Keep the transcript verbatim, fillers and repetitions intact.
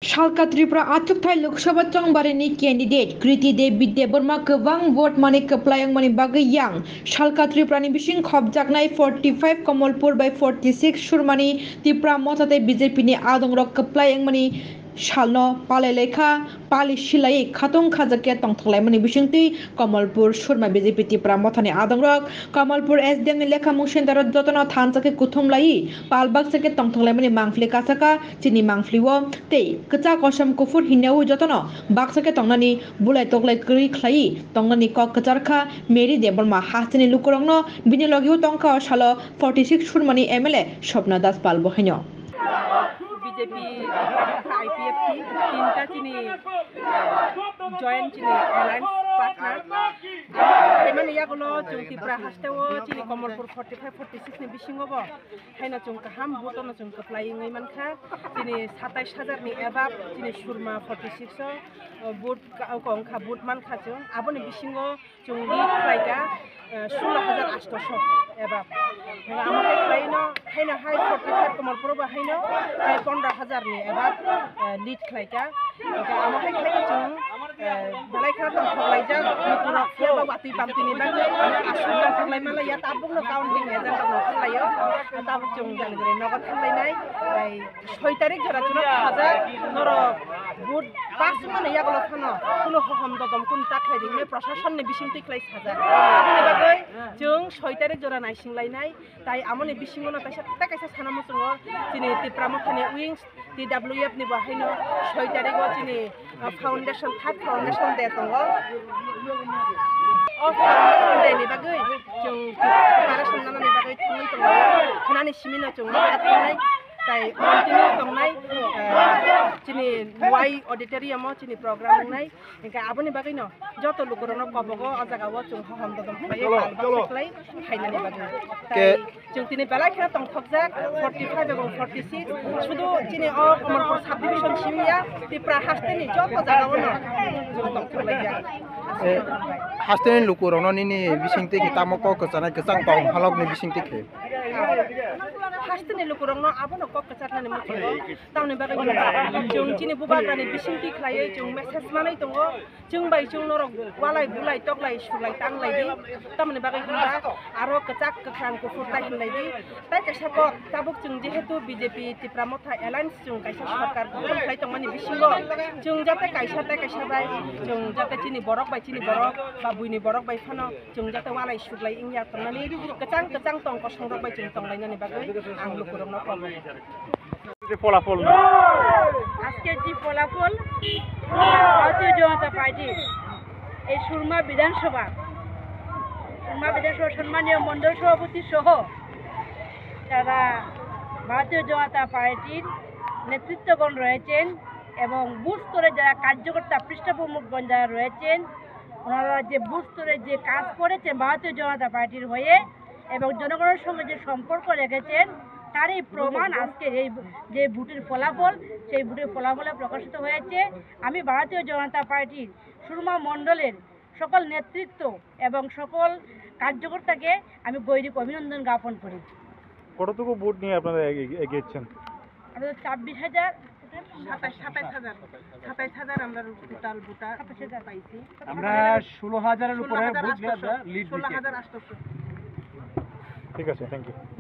Salka Tripura achukthai Lok Sabha chongbarini candidate Kriti Devi Debbarma kwbang vote mani kwplai wngmani bagwi yang Salka Tripurani bising khopjaknai forty five Kamalpur bai forty six Surmani Tipra Motha tei B J P ni adongrok kwplai wngmani salno palai laikha, pali silai khatung khajakya tongthok laimani bisingtwi Kamalpur Surma B J P Tipra Mothani adongrok Kamalpur S D M ni lekhamung center o jotono thansa khe kuthum lai pal baksa khe tongthok laimani mangpili kasaka chini mangpili o tei kwchak kosom kuphur hinyawi jotono baksa khe tongnani bulai toklai kwrwi khlai tongnani kok kwcharkha Mary Debbarma hasteni lukurokno bini logi o tongkha o salo forty six Surmani M L A Swapna Das Pal bo haino. B J P, I P F T, tinta chini, eh, joint chini alliance partner. Emani yagulo chwng Tripura hasteo chini Kamalpur forty five forty six ni bisingo bo haino chwng kaham vote no chwng kwplai wngwi mankha. Chini satais hajar ni above chini Surma forty six o, o, vote ka-, o, wngkha, vote mankha chwng. Aboni bisingo chwng lead khlaikha, eh, sullo hajar astoso eba. Amo hai khlaino, haino hai forty five Kamalpur bo haino, hai pondro hajar ni eba, eh, lead khlaikha. Hingkhe amo hai khlaino chwng, eh, belai kheno tongthok laijak, lukurok phiya ba watwi pamtwi ni bagwi aswk tongthok lai manlaiya, tabukno counting agent rok nongkhor laio, tabuk chwng jani jani nogo thanglainai, bai soi tarik jora chwngno khajak, norok vote pass wngmani yagulo phano kuno hohom dodom kunu ta khlai di hinwi proshasonni bisingtwi khlai sajak. Aboni bagwi chwng soi tarik jora naising lainai, tai amoni bisingono kaisa tei kaisa sana muchungo chini Tipra Mothani wings T W F ni bo haino soi tarigo chini, uh, foundation, third foundation day tongo. O foundation day ni bagwi chwng preparation nanani bagwi thangwi tongo. Khwnani simino chwng ma thangnai. Tai continue tongnai, eh, chini Y auditorium o chini program wngnai. Hingkhe aboni bagwino joto lukurokno kobogo o jaga o chwng hohom dodom khlaiwi cholo, pal cholo. Baksa khlai phainani bagwi. Ke- Tai chwng tini belai kheno tongthokjak forty five ebong forty six. Sudu chini o Kamalpur subdivision simi ya, Tipra hasteni joto jaga o no chwng tongthok laijak. Eh, hasteni lukurokno nini bisingtwi khe tamo kok kwchanai kwchang tong halokni bisingtwi khe? Hasteni lukurokno abono kok kwcharnani muchungo. Tamoni bagwi chwng chini bubagrani bisingtwi khlaiwi chwng message manwi tongo. Chwng bai chwng norok walai bulai toklai suklai tanglai di. Tamoni bagwi hwnba aro kwchak kwkhwrang kuphur tai hwnlai di. Tai kaisa kok tabuk chwng jehetu B J P Tipra Motha Alliance chwng kaisa sorkar gothonkhlai tongmani bisingo chwng jate kaisa tai kaisa bai chwng jate chini borok bai chini borok ba buini borok bai phano chwng jate walai suklai wngya tongnani, kwchang kwchang tong kosongrok bai chwng tonglainani bagwi ang lukurokno kobo. যে ফলাফল না। আজকের যে ফলাফল, ভারতীয় জনতা পার্টির এই সুরমা বিধানসভা, সুরমা বিধানসভার সম্মানীয় মণ্ডল সভাপতি সহ যারা ভারতীয় জনতা পার্টির নেতৃত্বগণ রয়েছেন এবং বুথ স্তরে যারা কার্যকর্তা, পৃষ্ঠপ্রমুখগণ যারা রয়েছেন, ওনারা যে বুথ স্তরে যে কাজ করেছেন ভারতীয় জনতা পার্টির হয়ে এবং জনগণের সঙ্গে যে সম্পর্ক রেখেছেন, তারই প্রমাণ আজকের এই যে ভোটের ফলাফল, সেই ভোটের ফলাফলে প্রকাশিত হয়েছে। আমি ভারতীয় জনতা পার্টির সুরমা মণ্ডলের সকল নেতৃত্ব এবং সকল কার্যকর্তাকে আমি গৈরিক অভিনন্দন জ্ঞাপন করি। কতটুকু ভোট নিয়ে আপনারা এগিয়ে, এগিয়েছেন? আমাদের ছাব্বিশ হাজার। সাতাশ, সাতাশ হাজার। সাতাশ হাজার আমরা টোটাল ভোটার সাতাশ হাজার। পাইছি। আমরা ষোলো হাজারের উপরে ষোলো হাজার ভোট নিয়ে আটশোশো। আমরা লিড দিচ্ছি। ষোলো হাজার আটশোশো। ঠিক আছে, থ্যাংক ইউ।